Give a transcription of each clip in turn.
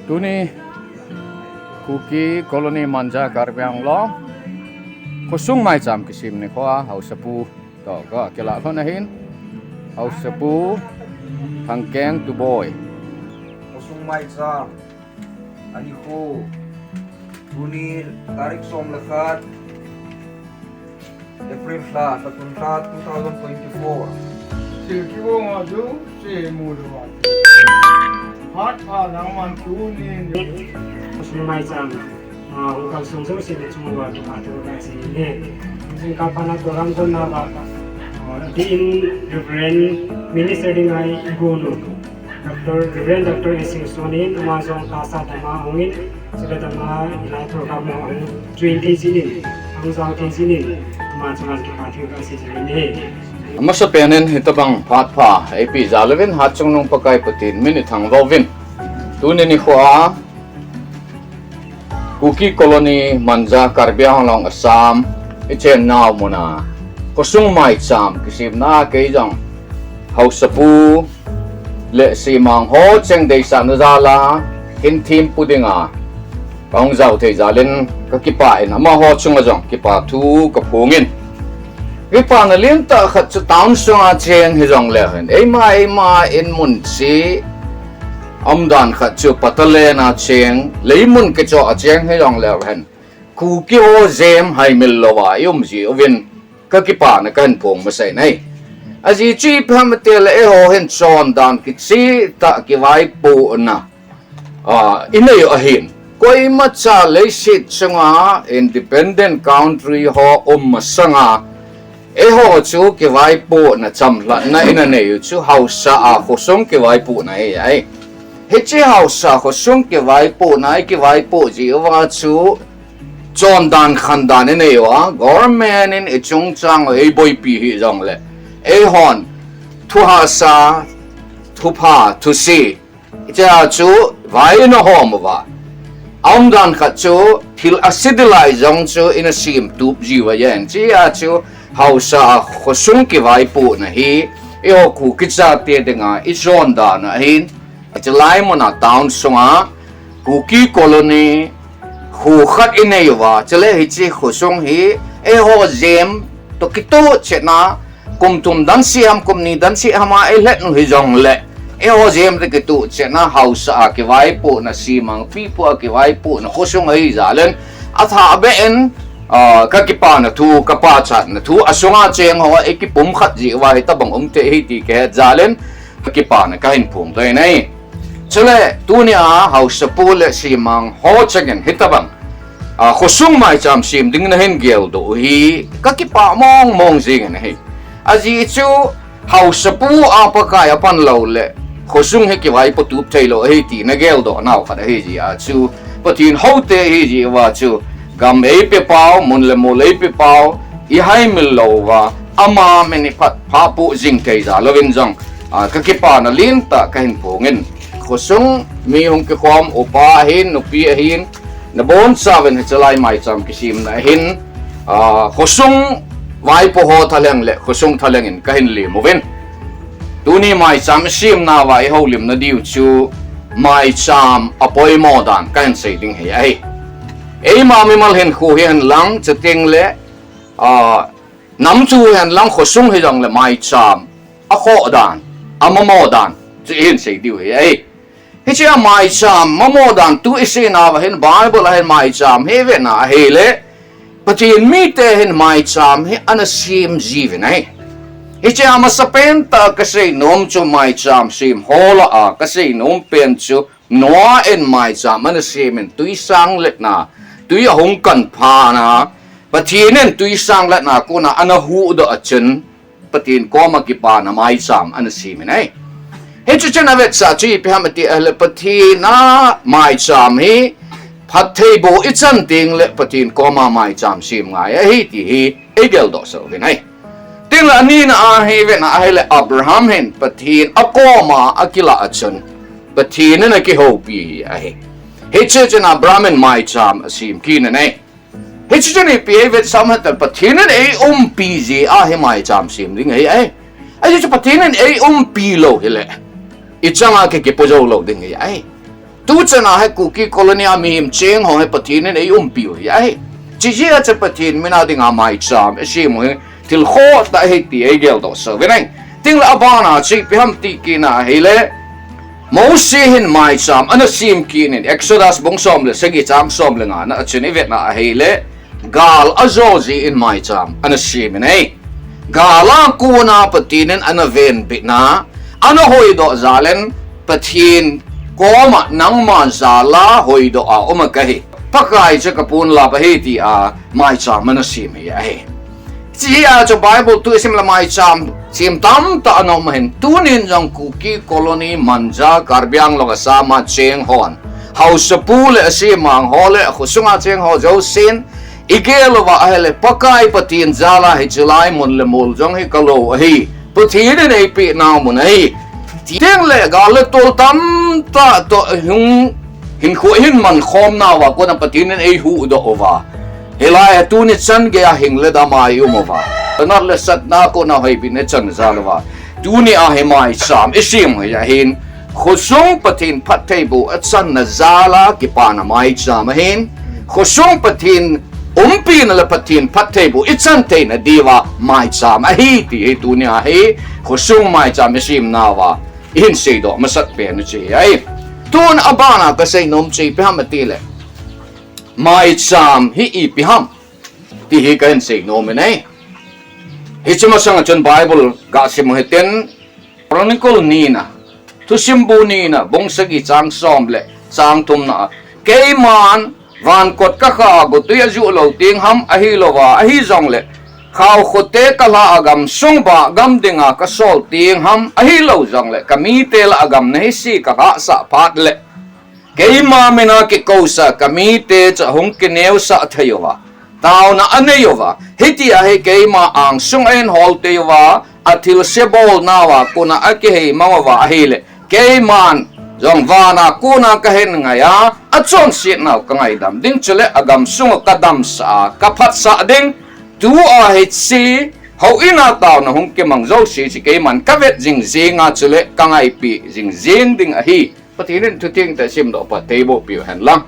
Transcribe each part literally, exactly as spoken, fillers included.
Tuni Kuki Colony Manja Karbi Anglong khosung maicham kisim nikho a haosapu toh kakilah lhon ahin, haosapu Thangkeng Tuboi. Khosung maicham anikho, tuni tarik som le khat, April lha, lha thum lha, two thousand twenty-four. Silki wong a chu, se mu lo a chu. Phat pha nangman tuni. Khosung maicham, ah, hung kalsong jouse chunga kipathu kasei e. Jingkah phatna program kona ba, ah, Dean Reverend Minister dinga igon u Doctor, Reverend Doctor S. Singson in, ama jong tahsa dama hungin, chule dama hilai program ho ahung join thei jin in, ahung jao thei jin in, ama chunga kipathu kasei jin e. Amasapen in hitabang phat pha eipeh jal uvin, Hatchungnung Pakai Pathen min ithangvah uvin. Tuni nikho a Kuki Colony Manja Karbi Anglong Assam ichennau muna khosung maicham kisimna a kei jong haosapu le semang ho cheng deisahna jal a hin thempu dinga kahung jao thei jal in kakipah in, amaho chunga jong kipathu kaphongin. Kipana lentah khat chu town sunga cheng hijongleu hen, eima eima in mun cheh umdan khat chu Pataland a cheng, leimun kichoh a cheng hijongleu hen, Kuki ho jem haimil louva i um jiuvin kakipana kahin phong masat in ahi. Ajeh chu ipi ham itile eiho hin chondan kichehtah kivaipohna, ah, inei u ahin. Koimacha leiset chunga independent country ho um masanga eiho chu kivaipohna chamlhatna ina nei u chu haosa a khosung kivaipohna ahi. Hiche haosa khosung kivaipohna i kivaipoh jiuva chu chondan khandan inei uva, government in ichungchang u eiboipi hijongle, eihon thuhahsa, thupha, thuse, hichea chu vai ina hom uva, aumdan khat chu thil ase ding lai jong chu ina semtup jiuva ahi. Hichea chu haosa khosung kivaipohna hi eiho Kuki chate dinga ichondan u ahin, hiche lai muna town sunga Kuki Colony kho khat inei uva, chule hiche khosung hi eiho jem toh kitoh chetna, kum thum dan seh ham, kum ni dan seh ham a eilhet u hijongle, eiho jem toh kitoh chetna haosa a kivaipohna, semang pipu a kivaipohna khosung ahi jal in, athahbeh in, ah, kakipana thu, kapachatna thu, asunga cheng ho eikipumkhat jiuva hitabang um thei ahi ti kahet jal in, kakipana kahin phongdoh in ahi. Chule tunia haosapu le semang ho chengin hitabang, ah, khosung maicham sem ding nahin geldoh u hi kakipah mong mong jingin ahi. Ajeh chu haosapu a Pakai apan loule khosung hi kivaipotup theilou ahi ti nageldoh nau khat ahi jeh a chu, Pathen houte ahi jeh uva chu gam eipepau, mun le mol eipepau, ihaimil louva ama min iphat phahpoh jing thei jal uvin jong, ah, kakipana lentah kahin phongin. Khosung mi hung kikhom, upa ahin, nupi ahin, nabonchauvin hiche lai maicham kisemna ahin, ah, khosung vaipo ho thalheng le khosung thalheng in kahin lem uvin. Tuni maicham isemnauva ihoulimna diu chu maicham apoimo dan kahin sei ding hi ahi. Eima mimal hinkho hihen lang, chutengle, ah, nam chu hihen lang, khosung hijongle maicham akhoh dan, amamo dan chu ihin sei diu hi ahi. Hichea maicham mamo dan tu iseina uva hin Bible a hin maicham hi ivetna ahile, Pathen mite hin maicham hi ana sem jiuvin ahi. Hichea masapen tah a kasei nom chu maicham sem ho lah a kasei nom pen chu Noah in maicham ana sem in twisang letna, twi ahung kanphana, Pathen in twisang letna kona ana huhdoh a chun, Pathen koma kipana maicham ana sem in ahi. Hichu chun avetsah chu ipi ham iti ahile, Pathen a maicham hi phattheiboh ichan tengle Pathen koma maicham sem ngai ahi ti hi eigeldohsah uvin ahi. Tengle anina a hi ivetna ahile, Abraham hin Pathen akoma akilah a chun Pathen in akihoupi ahi. Hichu chun Abraham in maicham asem kit in ahi. Hichu chun ipi eivetsah ham itile, Pathen in eiumpi jeh a hi maicham sem ding ahi. Ajeh chu Pathen in eiumpi lou hile, ichanga ki, kipo jou lou ding ahi. Tuchan a hi Kuki Colony a mihem cheng ho hi Pathen in eiumpiu ahi. Chijeh a chu Pathen mina dinga maicham isem u hi thil khoh tah ahi ti eigeldoh sah uvin ahi. Tin le abana chu ipi ham ti kit na ahile, Mose hin maicham ana sem kit in, Exodus bung som le sagi chang som le nga na a chun ivet na ahile, gal ajo jeh in maicham ana sem in ahi. Gal a kona Pathen in ana venbit na, ana hoidoh jal in, Pathen koma nangma jal a hoidoh a um kahi, Pakai chu kaponlap ahi tia maicham ana sem hi ahi. Chijeh a chu Bible thu isim le maicham sem tamtah ana um ahin, tunin jong Kuki Colony, Manja, Karbi Anglong, Assam a cheng hon, haosapu le asemang ho le akhosunga cheng ho jousen igel uva ahile, Pakai Pathen jal a hiche lai mun le mol jong hi kalou ahi, Pathen in eipeh nau mun ahi, ti ding le gal le tol tamtah toh hung hinkho ihin mankhom nauva kona Pathen in eihuhdoh uva, hilai a tuni chan gei a hing le dam a ium uva, nat le satna kona hoibin ichan jal uva, tuni a hi maicham isem u hi ahin, khosung Pathen phattheiboh achanna jal a kipana maicham ahin, khosung Pathen umpina le Pathen phattheiboh ichan theina diuva maicham ahi ti hi tuni a hi khosung maicham isem nauva ihin seidoh masat pen u chu hi ahi. Tun abana kasei nom chu ipi ham atile, maicham hi ipi ham ti hi kahin sei nom in ahi. Hiche masang a chun Bible gasim u hiten, Chronicle nina, Thusimbu nina, bung sagi chang som le chang thumna a, keiman van kot kakha a gotwi ajuh lou teng ham ahilouva, ahijongle khaokhote kalha a gamsung bah gam dinga kasol teng ham ahilou jongle kamite lah a gam nahise kalhahsah phat le, keima mina kikousah kamite chu ahung kineosah thei uva, taona anei uva, hitia hi keima angsung ahin hol tei uva, athilse bolnauva kona akihei mang uva ahile, keiman jong vana kona kahin ngai a, achonsetnau kangaidam ding chule agamsung u kadamsah a, kaphatsah ding, tua hiche houin a taona hung kimang jouse chu keiman kavet jing jeng a chule kangaipeh jing jeng ding ahi. Pathen in thutheng tah simdoh phattheiboh peh u hen lang.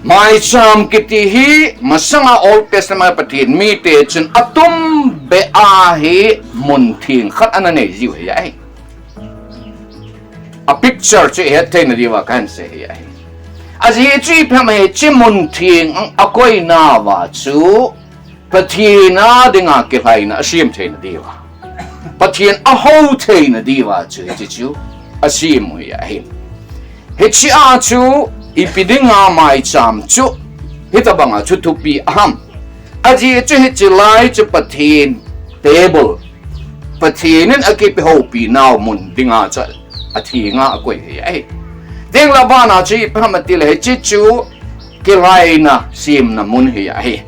Maicham kiti hi masanga Old Testament a Pathen mite chun atumbeh a hi mun theng khat ana nei jiu hi ahi. A picture chu ihet theina diuva kahin sei hi ahi. Ajeh chu ipi ham, hiche mun theng akoinauva chu Pathen a dinga kilhaina asem theina diuva, Pathen ahou theina diuva chu hiche chu asem u hi ahi. Hiche a chu ipi dinga maicham chu hitobanga chu thupi aham? Ajeh chu hiche lai chu Pathen table, Pathen in akipe houpi nau mun dinga chu athenga akoi hi ahi. Tin le abana chu ipi ham atile hiche chu kilhaina semna mun hi ahi.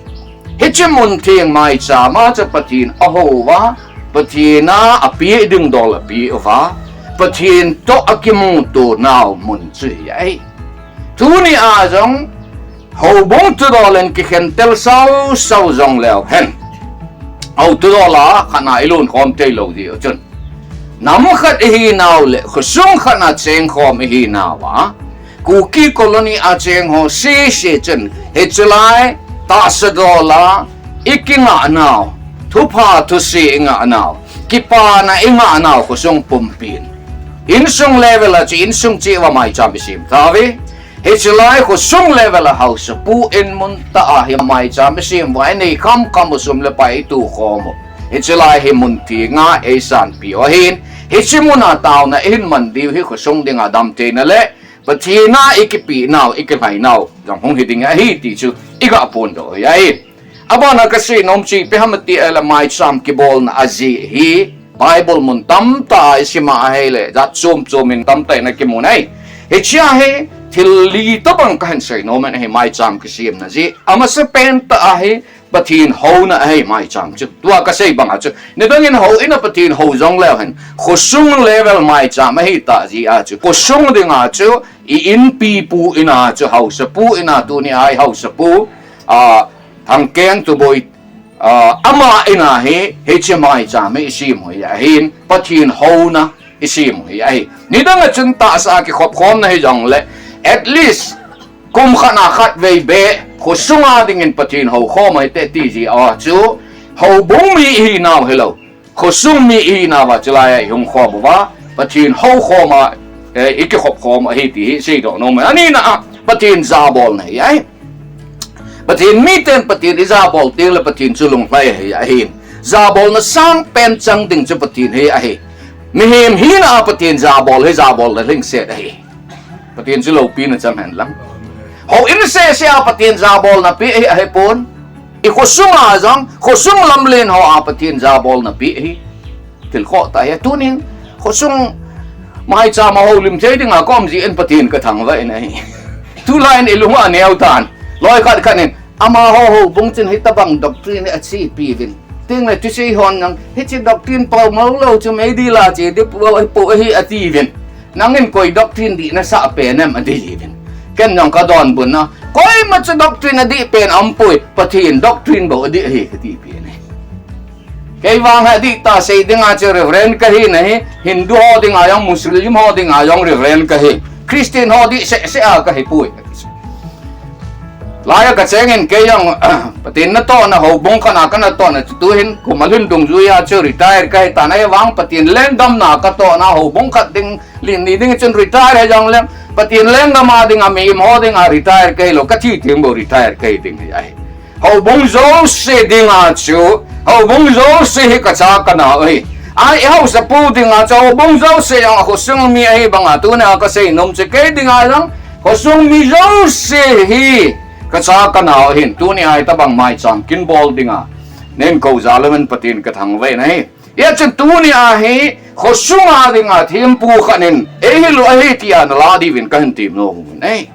Hiche mun theng maicham a chu Pathen ahou uva, Pathen a apeh ding dol apeh uva, Pathen toh akimuto nau mun chu hi ahi. Tuni a jong houbung thudol in kikhentel sausau jong leu hen, hou thudol a khat a ilunkhom theilou diu chun, nam khat ihinau le khosung khat a chengkhom ihinauva, Kuki Colony a cheng ho sese chun hiche lai tahsa dol a ikingahnau, thupha thuse ingahnau, kipana ingahnau khosung pumpin, insung level a chu insung cheh uva maicham isem tauve. Hiche lai khosung level a haosapu in mun tah a hi maicham isem uva, inei khamkham u, sum le pai itukhom u, hiche lai hi mun thenga eisanpeh u ahin, hiche muna taona ihin man diu hi khosung dinga damtheina le Pathen a ikipehnau, ikilhainau jong hung hiding ahi ti chu igaphondoh u ahi. Abana kasei nom chu ipi ham atile, maicham kibolna ajeh hi Bible mun tamtah a isima ahile jat chom chom in tamtah in akimun ahi. Hichea hi thil li tobang kahin sei nom in ahi, maicham kisemna jeh. Amasapen tah a hi Pathen houna ahi maicham chu. Tua kasei banga chu, nidang in houin a Pathen hou jong leu hen, khosung level maicham ahitah jeh a chu, khosung dinga chu i inpipu in a chu, haosapu in a, tuni a i haosapu, a, Thangkeng Tuboi, a, ama in a hi hiche maicham hi isem u hi ahin, Pathen houna isem u hi ahi. Nidang a chun tahsa a kikhopkhomna hijongle, at least, kum khat na khat vei beh, khosunga dingin Pathen houkhom ahite ti jeh a chu, houbung mi ihinau hilou. Khosung mi ihinauva chulai a ihung khom uva, Pathen houkhom a, eh, ikikhop khom ahi ti hi seidoh nom e. Anina a, Pathen jabolna hi ahi. Pathen miten Pathen ijabol tengle Pathen chu lunglhai ahi, ahin. Jabolna sangpen chang ding chu Pathen hi ahi. Mihem hina a Pathen jabol hi jabolna lhingset ahi. Pathen chu loupina chang hen lang. Houin sese a Pathen jabolna pe ahi, ahipon. I khosunga jong, khosung lamlen ho a Pathen jabolna pe ahi. Thilkhoh tah ahi, tunin khosung maicham a houlim thei dinga ka um jeh in Pathen ka thangvah in ahi. Tulai in ilunga aneo tan. Loi khat khat in, amaho houbung chun hitobang doctrine achepi uvin. Tengle thusei hon jong, hiche doctrine pao mong lou chu meidil a che ding pao ahi atiuvin. Nangin koi doctrine dih nasah pen em atiuvin. Ken jong ka donbutna, koima chu doctrine adih pen aumpoi, Pathen doctrine bou adih ahi kati pen ahi. Kei vang hi adih tah sei dinga chu Reverend kahi nahi, Hindu ho dinga jong, Muslim ho dinga jong Reverend kahi. Christian ho dih seh seh a kahipoi. Laiya kachengin kei jong, Pathen natohna houbung khat na kanatohna chu tuhin, kum alhin dungjuiya chu retire kahitan ahivang Pathen lengdamna katohna houbung khat ding, lin ni ding chun retire hijongleng, Pathen lenggam a dinga mihem ho dinga retire kahilou, kathi teng bou retire kahi ding hi ahi. Houbung jouse dinga chu, houbung jouse hi kacha kanao ahi. Ahi, ihaosapu dinga chu houbung jouse jong akhosung mi ahi banga tunia kasei nom chu kei dinga jong khosung mi jouse hi kacha kanao ahin, tunia hitobang maicham kin bol dinga neikou jal uvin Pathen ka thangvah in ahi. Hijeh chun tunia hi khosunga dinga thempu khat in eihil u ahi tia nalah diuvin kahin temnom uvin ahi.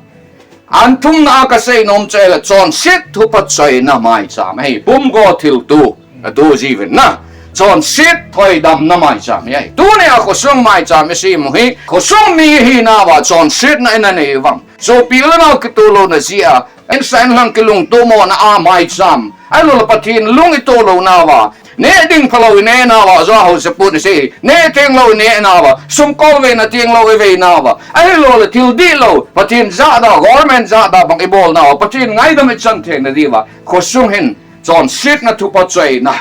Athumna a kasei nom chu ahile chonset thuphot choina maicham ahi, pumgo thilto atoh jiuvin na. Chonset thoidamna maicham ahi. Tunia khosung maicham isem u hi khosung mi ihinauva chonsetna inanei uvem? Sopi le nao kitoh louna jeh a, insung inlhang kilungtomona a maicham, ahilouleh Pathen lung itoh lounauva, neh ding phalou ineh nauva, jong haosapun asei, neh tenglou ineh nauva, sum kolveina tenglou ivei nauva, ahilouleh thil dihlou, Pathen jahda, government jahda bang ibol nauva, Pathen ngaidam ichan theina diuva khosung hin chonsetna thuphot choina,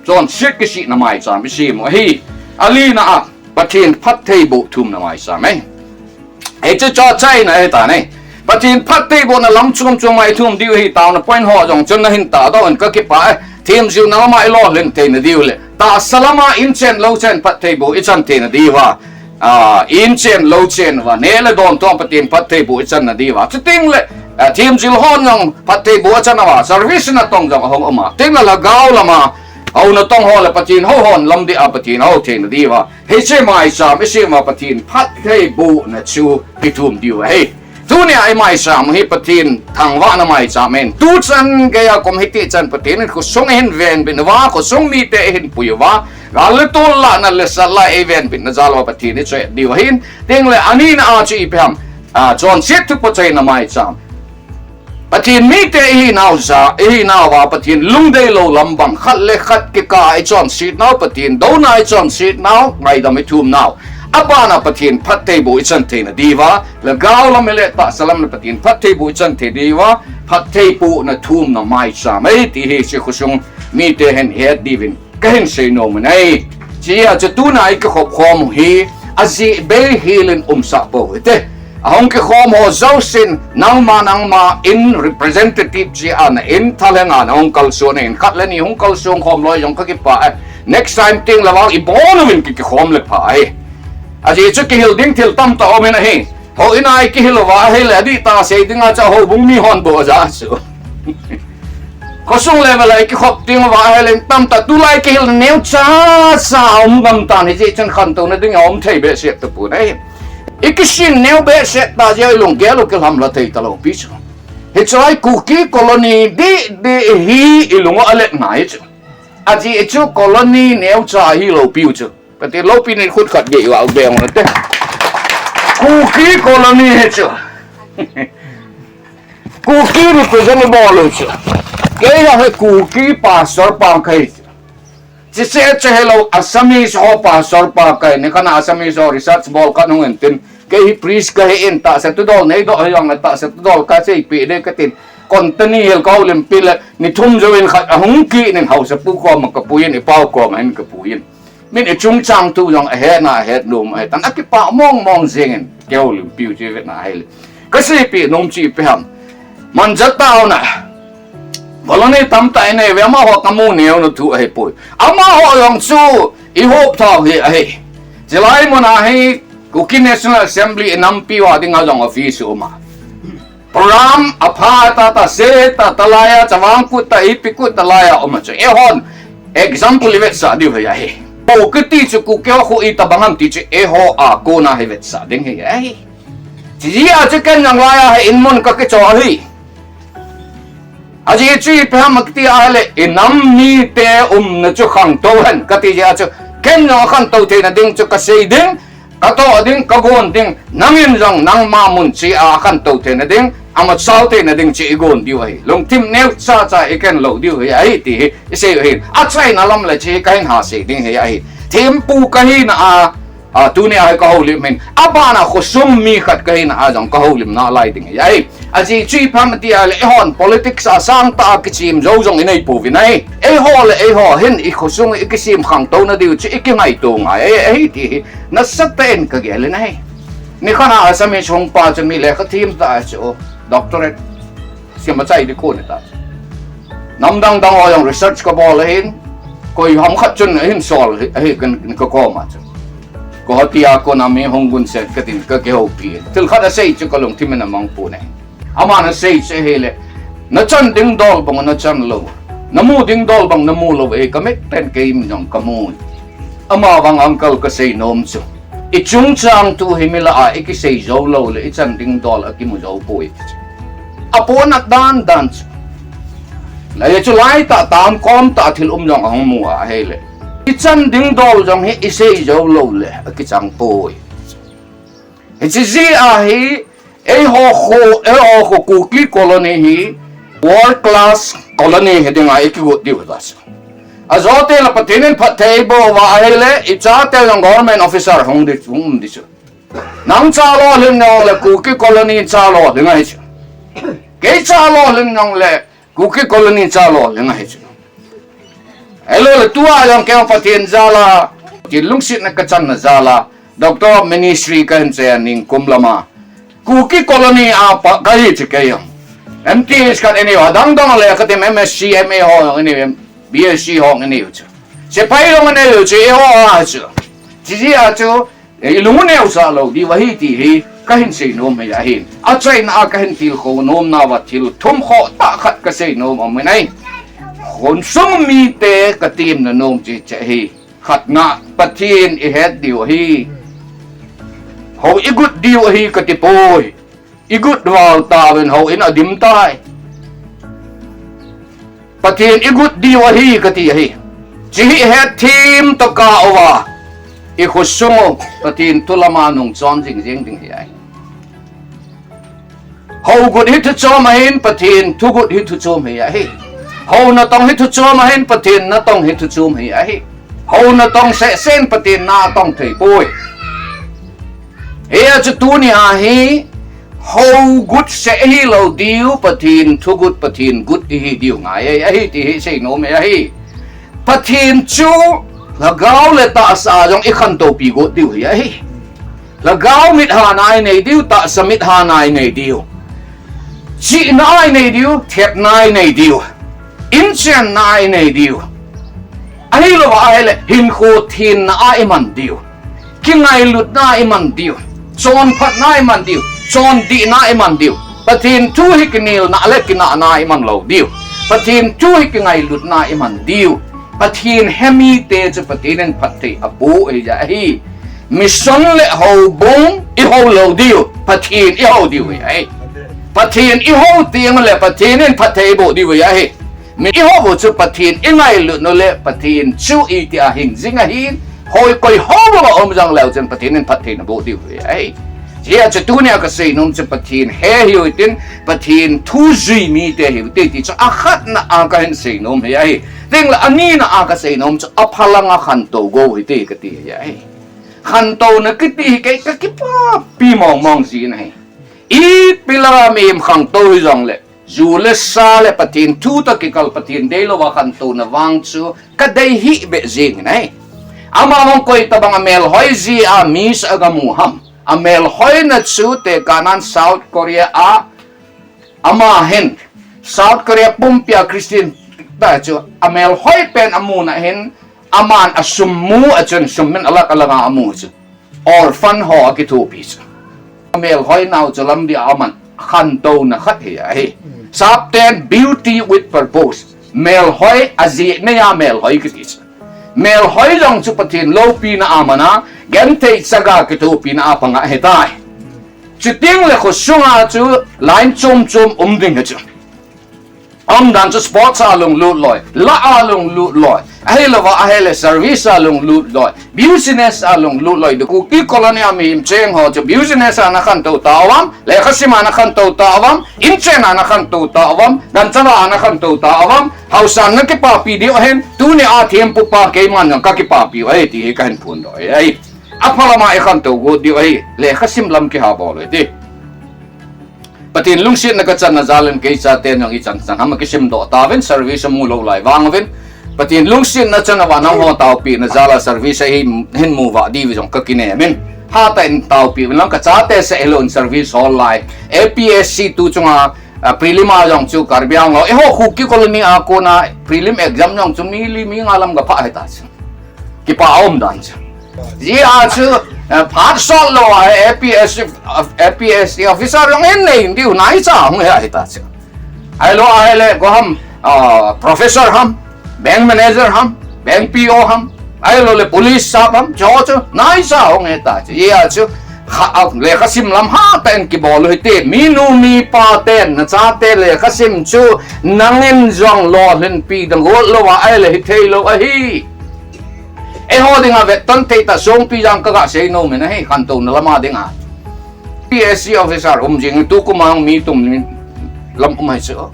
chonset kisihna maicham isem u ahi. Alina a, Pathen phattheiboh thumna maicham ahi. Hichu chochaina ahitan ahi. Pathen phattheibohna lam chom chom a ithum diu ahi, taona point ho jong chun nahin tahdoh in kakipah e. Themjilna lama ilolhin theina diu le tahsa lama inchen louchen phattheiboh ichan theina diuva, inchen louchen uva neh le don toh Pathen phattheiboh ichanna diuva, chutengle themjil hon jong phattheiboh achan uva, service natong jong ahung uma, chutengle lhagao lama hou natong ho le Pathen hou hon lamdih a Pathen hou theina diuva hiche maicham isem uva Pathen phattheibohna chu ithum diu ahi. Tunia imaicham u hi Pathen thangvahna maicham ahin, tuchan geiya kum hitihchan Pathen in khosung eihin venbit uva, khosung mite eihin pui uva, gal le tol lahna le sat la eivenbitna jal uva Pathen ichoh diu ahin, chutengle anina a chu ipi ham, chonset thuphot choina maicham. Pathen mite ihinau jeh, ihinauva Pathen lungdeilou lam bang khat le khat kikah a ichonsetnau, Pathen douna ichonsetnau, ngaidam ithumnau, abana Pathen phattheiboh ichan theina diuva, lhagao lam hile tahsa lam le Pathen phattheiboh ichan thei diuva phattheibohna thumna maicham ahi ti hi hiche khosung mite hin het diuvin kahin seinom u ahi. Chuche a chu tuna ikikhop khom u hi ajeh bei helin umsah pou hite. Ahung kikhom ho jousen nangma nangma in representative jeh a na in thalhenga nahung kalson in, khat le ni hung kalson khom loi jong kakipah e. Next time tengle vang ibonuvin ki, kikhom le pha ahi. Ajeh chu kihil ding thil tamtah um in ahi. Houin a ikihil uva ahile adihtah sei dinga chu houbung mi hon bou ajah chu. Khosung level a ikikhop teng uva ahile tamtah tulai kihil neocha cha aum gamtan, hijeh chun khantouna dinga um thei behseh tapon ahi. Ikisin neo behseh tah jeh a ilunggel u kilhamla thei talou pi chu. Hiche hi Kuki colony dih dih hi ilung u alet ngai chu. Ajeh chu colony neocha hilou piu chu. Kati loupina khut khat gei uva beng u nate. Kuki colony hi chu. Kuki represent ibol u chu. Kei jong hi Kuki pastor pa kahi chu. Chuche chu hilou Assamese ho pastor pa kahi, nikhat a Assamese ho research bol khat hung in tin, Kei hi priest kahi in, tahsa thudol neidoh hijongle tahsa thudol kaseipi ding katin. Kontani hel kahoulimpi le, ni thum jouvin khat ahung kit in haosapu koma kapui in, ipau koma hin kapui in. Min ichungchang thu jong ahetna ahet nom ahitan, akipah mong mong jengin, kihoulimpiu chu vetna ahile. Kaseipi nom chu ipi ham. Manjat taona. Colony tamtah inei uve, amaho kamu neo na thu ahipoi. Amaho jong chu ihop thau hi ahi. Chulai muna hi Kuki National Assembly inampiu a dinga jong office uma. Program apha tata, se tata laiya, Chavang Kut ta, ipi Kut ta laiya uma chu. Eihon example ivetsah diu hi ahi. Kho kiti chu Kuki ho khu itobang ham ti chu eiho a kona hi vetsah ding hi ahi. Chujeh a chu ken jong laiya hi inmun kakicho ahi. Ajeh chu ipi ham kiti ahile, inam mite umna chu khangtou hen kati jeh a chu, ken jong khangtou theina ding chu kasei ding, katoh ding, kagon ding, nangin jong nangma mun cheh a khangtou theina ding, amachal theina ding chu igon diu ahi. Lungthim neocha cha iken lou diu hi ahi ti hi isei u ahi. Achaina lam le chu kahin hasei ding hi ahi. Thempu kahina a, a, tunia hi kahoulim hin, abana khosung mi khat kahina a jong kahoulim nalai ding hi ahi. Ajeh chu ipi ham tia le, eihon politics a sangtah a kichem jou jong inei pouvin ahi. Eiho le eiho hin ikhosung ikisem khangtou na diu chu ikingaito ngai ahi, ahi ti hi nasatah in kagel in ahi. Nikhat a Assamese hungpa chu mi lekha them tah chu, doctorate sim achai ding kon ta. Nam dang dang ho jong research kabol ahin, koi ham khat chun ahin sol ahi, ahi kan, kan kakoma chu. Guwahati a kona mi hung gunset katin kakihoupi. Thil khat asei chu kalungthim in amang pon ahi. Aman asei chu ahile, nachan ding dol bang nachan lou, namu ding dol bang namu lou, e, kamit ten kei in jong kamu. Amavang uncle kasei nom chu, ichungchang thu hi milah a ikisei jou lou le, ichan ding dol akimu jou poi. Apohnat dan dan chu. Laiya chu laitah tam komtah thil um jong ahung mu a ahile, ichan ding dol jong hi isei jou lou le akichang poi. Hiche jeh a hi, eiho kho, eiho kho Kuki colony hi world class colony hi dinga ikigot diu hi ta chu. Ajote le Pathen in phatthei boh uva ahile, ichate jong government officer hung di, hung um di chu. Nang cha lolhing jongle Kuki colony cha lolhing ahi chu. Kei cha lolhing jongle Kuki colony cha lolhing ahi chu. Ahilou le tua jong kei Pathen jal a, Pathen lungsetna kachanna jal a, Doctor of Ministry kahin che a ningkum lama, Kuki colony a pa kahi chu kei jong. M T H khat inei u, adang dang le kati M S C, M A ho jong inei u, B S C ho jong inei u chu. Sepai jong inei u chu, eiho a chu. Chujeh a chu, ilung u neosah lou diu ahi ti hi kahin sei nom hi ahi. Achaina a kahin tilkhou nomna uva thil thum khoh tah khat kasei nom aum in ahi. Khosung mite katemna nom chu hiche ahi. Khatna, Pathen ihet diu ahi. Hou igot diu ahi kati poi. Igot val tauvin houin adim tai. Pathen igot diu ahi kati ahi. Hiche hi hetthem toh kah uva, ikhosung u Pathen thu lama nungchon jing jeng ding hi ahi. Hou got hi thuchom ahin, Pathen thugot hi thuchom hi ahi. Hou natong hi thuchom ahin, Pathen natong hi thuchom hi ahi. Hou natong seh seh in Pathen na atong thei poi. Hia chu tunia hi, hou got seh hilou diu, Pathen thugot, Pathen got ihi diu ngai ahi, ahi ti hi sei nom ahi. Pathen chu lhagao le tahsa jong ikhantou pi got diu hi ahi. Lhagao mit hana inei diu, tahsa mit hana inei diu. Chihna inei diu, thepna inei diu. Inchenna inei diu. Ahilou ahile, hinkho thenna a iman diu. Kingailutna iman diu. Chonphatna iman diu. Chondihna iman diu. Pathen thu hi kinelna le kinahna iman lou diu. Pathen thu hi kingailutna iman diu. Pathen he mite chu Pathen in phatthei aboh ahi jeh ahi. Mission le houbung ihou lou diu, Pathen ihou diu ahi. Pathen ihou teng le Pathen in phatthei aboh diu ahi. Mi ihou u chu Pathen ingailut u le Pathen chu itia hing jing ahin, hoi koi houbung a um jong leu chun Pathen in phatthei naboh diu ahi. Hia chu tunia kasei nom chu Pathen he hiu hitin, Pathen thu jui mite hiu hite ti chu akhatna a kahin sei nom hi ahi. Tengle anina a kasei nom chu aphalang a khantou go hite kati hi ahi. Khantouna kiti hi kei kakipapi mongmong jin ahi. Ipi lama mihem khantou hijongle, ju le sa le Pathen thu toh kikal, Pathen deilou a khantouna vang chu kadei hih beh jing ahi. Ama mong koi tabang amelhoi jia miss agamu ham? Amelhoina chu tekahnan South Korea a, ama hin South Korea pumpia Christian ta chu amelhoi pen amun ahin, aman asum mu a chun sum min alah alah a amu chu orphan ho akithopi chu. Amelhoi nau chu lamdih a aman khantouna khat hi ahi. Sapten, beauty with purpose. Melhoi ajeh neiya melhoi kiti chu. Melhoi jong chu Pathen loupina a mana, genthei chaga kithopina a panga ahitai. Chutengle khosunga chu line chom chom um ding ahi chu. Umdan chu sports a lunglut loi, la a lunglut loi, ahilouva ahile service a lunglut loi, business a lunglut loi. Kuki colony a mihem cheng ho chu business a ana khantou tauvam, lekhasim a ana khantou tauvam, inchen a ana khantou tauvam, gancha la a ana khantou tauvam, haosan ana kipapi diu ahin, tunia thempupa keiman jong kakipapiu ahi ti hi kahin phondoh ahi. Aphalama ikhantou got diu ahi, lekhasim lam kihabol u hite. Pathen lungsetna kachanna jal in kei chaten jong ichan chan ham akisimdoh tauvin, service amu lou lai vang uvin, Pathen lungsetna chana vannoi ho taopehna jal a service ahin mu vah diu jong kakinem in, hatah in taopeh uvin lang, kachate seh hilouvin service hol lai. A P S C tu chunga prelim a jong chu Karbi Anglong, eiho Kuki colony a kona prelim exam jong chu mi li mi nga lam gaphah ahita chu. Kipa aumdan chu. Hijeh a chu phat sot lou a A P S C officer jong innei diu naicha hung hi ahita chu. Ahilou ahile koi ham, professor ham, bank manager ham, bank P O ham, ahiloule police sap ham, chuho chu naicha hung hita chu. Hijeh a chu lekhasim lam hatah in kibol u hite. Minu mipa ten nachate lekhasim chu nangin jong lolhinpi nagot louva ahile hitheilou ahi. Eiho dinga vetton theitah Songpijang kaga seinom in ahi, khantouna lama dinga. P S C officer um jing, tukum a jong mi tum lam um ahi chu.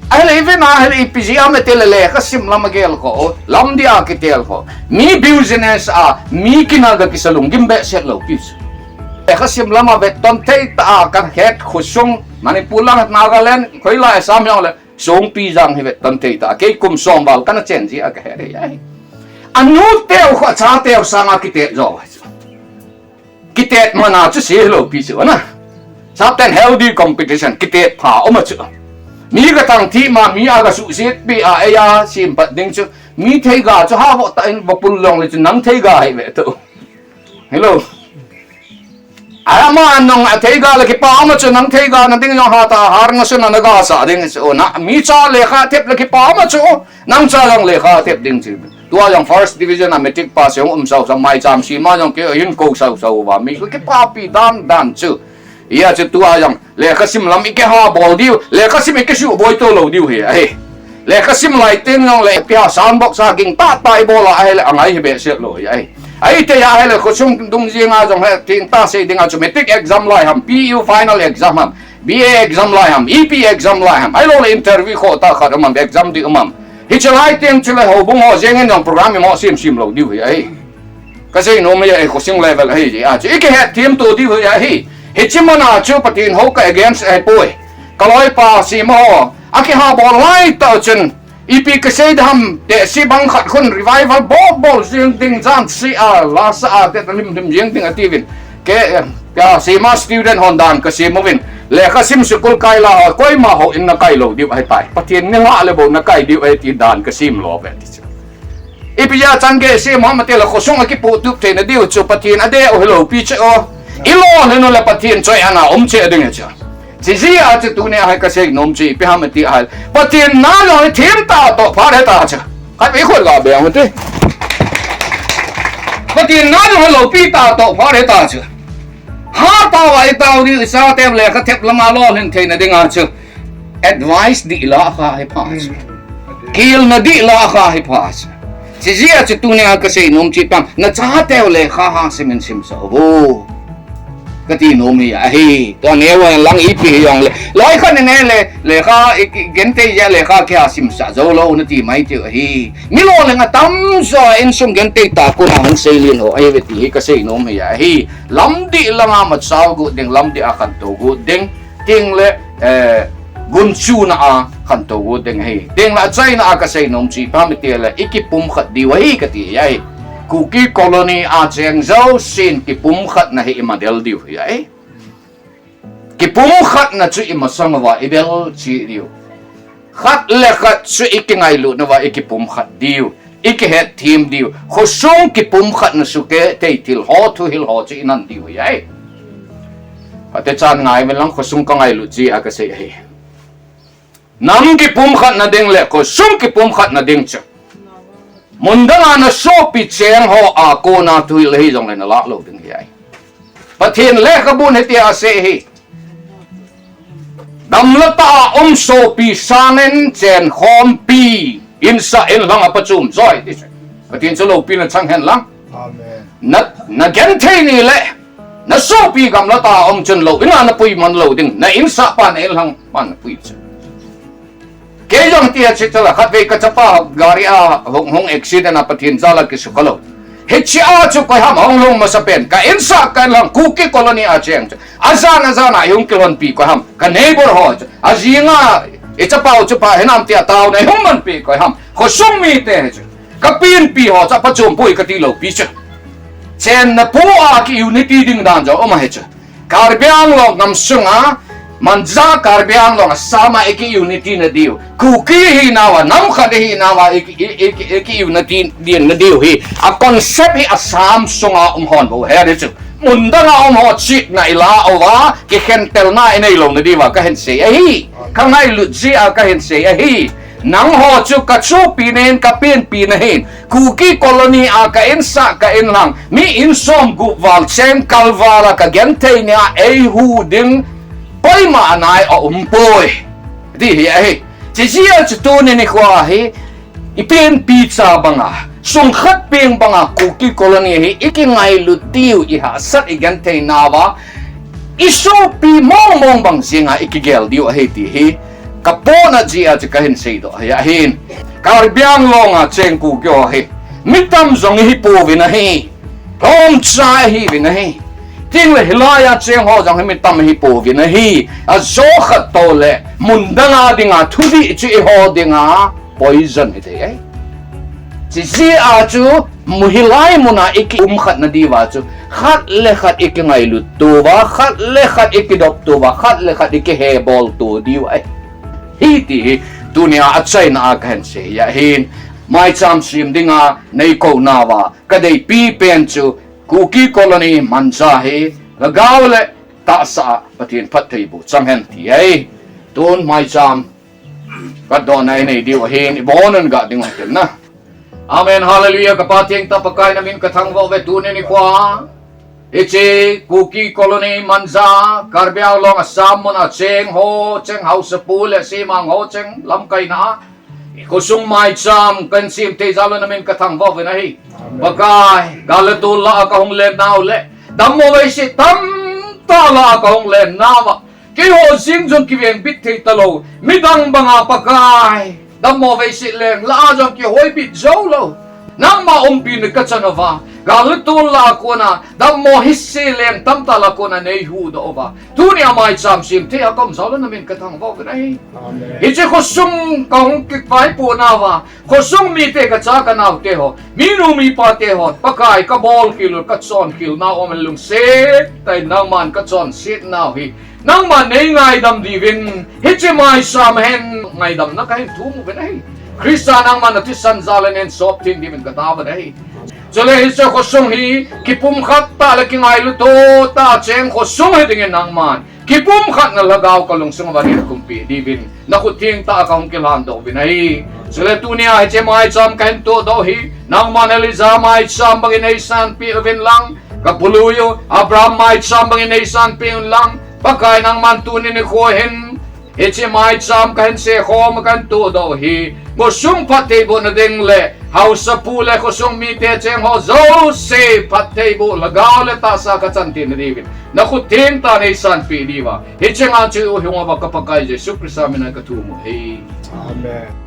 Ahile iven a ahile ipi jeh ham itile lekhasim lam agelkhoh u, lamdih a kitelkhoh, mi business a, mi kina gakisa lunggim behseh lou pi chu. Lekhasim lama vetton theitah a kahet khosung, Manipur lang, Nagaland, hoilai Assam jongle Songpijang hi vetton theitah a kei kum som val kana chen jeh a kahet ahi. Anuteu khu achateu sanga kitet jo ahi chu. Kitet mana chu se hilou pi chu ana. Sapten healthy competition, kitet pha um a chu. Mi gathang thima mi a gasuhset pi a, eia sem pat ding chu. Mi theiga chu havoh tah in vapul jongle chu nang theiga hi ve tu. Hilou. Ama nung atheiga le kipa um a chu, nang theiga na ding jong hatah a har ngasuna nagasah ding chu. Mi cha lekha thep le kipa um a chu, nang cha jong lekha thep ding chu. Tua jong first division a matric pass jong um sausau, maicham sema jong kei hin kou sausau uva, mi kipapi dandan chu. Hijeh a chu tua jong lekhasim lam ikihabol diu, lekhasim ikisuhboi to lou diu hi ahi. Lekhasim lai teng jongle ipi ham, sound box a gingtah tah ibol a ahile angai hi behseh lou hi ahi. Ahithei a ahile khosung dungjenga jong hi thengtah sei dinga chu matric exam lai ham, P U final exam ham, B A exam lai ham, ipi exam lai ham, ahiloule interview khohtah khat um ham, exam ding um ham. Hiche lai teng chule houbung ho jengin jong program imo semsem lou diu hi ahi. Kaseinom ahi, khosung level ahi jeh a chu ikihetthem to diu hi ahi. Hiche mana chu Pathen hou ka against ahipoi. Kaloipa sema ho akihabol laitah chun, ipi kasei ding ham, tehse bang khat khun revival bol bol jeng ding, jan seh a, lasa a, te hlim hlim jeng ding atiuvin. Kei, sema student hon dan kasem uvin, lekhasim school kai la ho, koima houin nakai lou diu ahitai. Pathen nilhah le bou nakai diu ahi ti dan kasem lou ve ti chu. Ipi jeh a chan gei sem ham atile khosung akipohtup theina diu chu Pathen adeh u hilou pi chu. Ilolhin ule Pathen choi-atna um cheh ding ahi chu. Hijeh a chu tunia hi kaseinom chu ipi ham ati ahile, Pathen na jong hi themtah toh phat hita chu. Khatvei khut ga beng ute. Pathen na jong hi loupi tah toh phat hita chu. Hatah uva itao diu, ichateu lekha thep lama lolhin theina dinga chu advice dih lah kha hi pha chu. Kelna dih lah kha hi pha chu. Hijeh a chu tunia kaseinom chu ipi ham, nachateu lekha ha simin simsah uvo. kati nom hi ahi. Tua neo lang ipi hijongle, loi khat nene le, lekha i, i genthei jeh a lekha kiha simsah jou lou nati mai tiu ahi. Miloleng atamjo a insung genthei tah a kona hung seilin ho ahiuve ti hi kasei nom hi ahi. Lamdih langa machal got ding, lamdih a khantou got ding, tengle, eh, gunchuna a khantou got ding ahi. Tengle achaina a kasei nom chu ipi ham itile, ikipumkhat diu ahi kati ahi. Kuki Colony a cheng jousen kipumkhatna hi imadel diu hi ahi. Kipumkhatna chu imasang uva idel cheh diu. Khat le khat chu ikingailutna uva ikipumkhat diu, ikihetthem diu. Khosung kipumkhatna sukeh thei thil ho, thuhil ho chu inan diu hi ahi. Phatechan ngaiuvin lang, khosung kangailut jeh a kasei ahi. Nam kipumkhatna ding le khosung kipumkhatna ding chu, mundanga nasopi cheng ho a kona thuhil hijongle nalah lou ding hi ahi. Pathen lekhabun hitia asei hi. Gamlatah a um sopi sangin chenkhompi, insah inlhang a pachom joi ti chu, Pathen chu loupina chang hen lang. Amen. Na, nagenthei ni le, nasopi gamlatah a um chun lou ina napui man lou ding, na insahpa na inlhangpa napui chu. Kei jong tia chu chala, khatvei kachapa gari a hung, hung accident a Pathen jal a kisukha lou. Hichea chu koiham ahung lhung masapen, ka insah ka inlhang Kuki Colony a cheng chu, ajan ajan a ihung kilhonpi koiham, ka neighbor ho chu, ajinga ichapau chu pha hinam tia taona ihung manpi koiham, khosung mite chu, kapenpi ho chu, aphachompoi kati lou pi chu. Chenna pu a ki unity ding dan jong um ahi chu. Karbi Anglong gamsunga, Manja Karbi Anglong Assam a iki unity na diu, Kuki hinauva, nam khat ihinauva iki, iki, iki unity ding na diu hi, a concept hi Assam sunga um hon bou ahi chu. Mundanga um ho chihna ilah uva, kikhentelna inei lou na diuva kahin sei ahi. Kangailut jeh a kahin sei ahi. Nangho chu kachopi nahin, kapenpi nahin. Kuki Colony a ka insah ka inlhang, mi in somgup val, cheng kal val a kagenthei nia eihu ding koima anai aumpoi ti hi ahi. Chujeh a chu tuni nikho hi, ipenpi cha banga, sung khat peng banga Kuki Colony hi ikingailut diu, ihahsat igenthei nauva, isopi mongmong bang jenga ikigel diu ahi ti hi kapona jeh a chu kahin seidoh ahi. Ahin, Karbi Anglong a cheng Kuki ho hi mi tam jong ihipouvin ahi. Lhomcha ihiuvin ahi. Tengle hilai a cheng ho jong hi mi tam ihipouvin ahi. Ajo khat toule, mundang a dinga thudih chu eiho dinga poison hithei ahi. Chujeh a chu, mu hilai muna ikipumkhat na diuva chu, khat le khat ikingailut touva, khat le khat ikidop touva, khat le khat ikihebol tou diu ahi ti hi tunia achaina a kahin sei ahin. Maicham sem dinga neikou nauva kadeipi pen chu, Kuki Colony Manja hi lhagao le tahsa a Pathen phattheiboh chang hen ti ahi. Tun maicham katdohna inei diu ahin, ibonun ga ding u hitin na. Amen, hallelujah, ka Pa thengtah Pakai, na min kathangvah uve tuni nikhoa. Hiche Kuki Colony Manja, Karbi Anglong Assam muna cheng ho, cheng haosapu le semang ho, cheng lamkaina a ikhosung maicham kahin sem thei jal un na min kathangvah uvin ahi. Pakai, gal le tol lah a kahung len nau le dammo veiset tamtah lah a kahung len nauva, keiho jeng jong kivengbit thei talou, midang banga Pakai, dammo veiset leng lah a jong kihoibit joulou, nangma umpina kachan uva, gal le tol lah a kona dammo hise leng tamtah lah a kona neihuhdoh uva, tunia maicham sem thei a kaum jal un na min kathangvah uvin ahi. Hiche khosung kahung kivaipoh nauva, khosung mite, kacha kanaote ho, minu mipate ho, Pakai, kabolkhel u, kachonkhel nau um in lungset tah in nangman kachonset nau hi nangman neingaidam diuvin, hiche maicham hin ngaidamna kahin thum uvin ahi. Christa nangman nathisan jal in neihin sop theng diuvin kataovin ahi. Chule hiche khosung hi kipumkhat tah le kingailut tah a cheng khosung hidingin nangman kipumkhatna lhagao kalungsung uva neihin pumpeh diuvin nakhut thengtah a kahung kilhandoh uvin ahi. Chule tunia hiche maicham kahin tohdoh hi nangman Elijah maicham bangin neisanpeh uvin lang, kabului u Abraham maicham bangin neisanpeh un lang, Pakai, nangman tuni nikho hin hiche maicham kahin seikhom kahin tohdoh hi Khosung phattheibohna ding le haosapu le khosung mite cheng ho jouse phattheiboh lhagao le tahsa kachan theina diuvin nakhut theng tah neisan peh diuva hiche ngan chu ihung uva ka Pakai Jesu Christa mina kathum u ahi. Amen.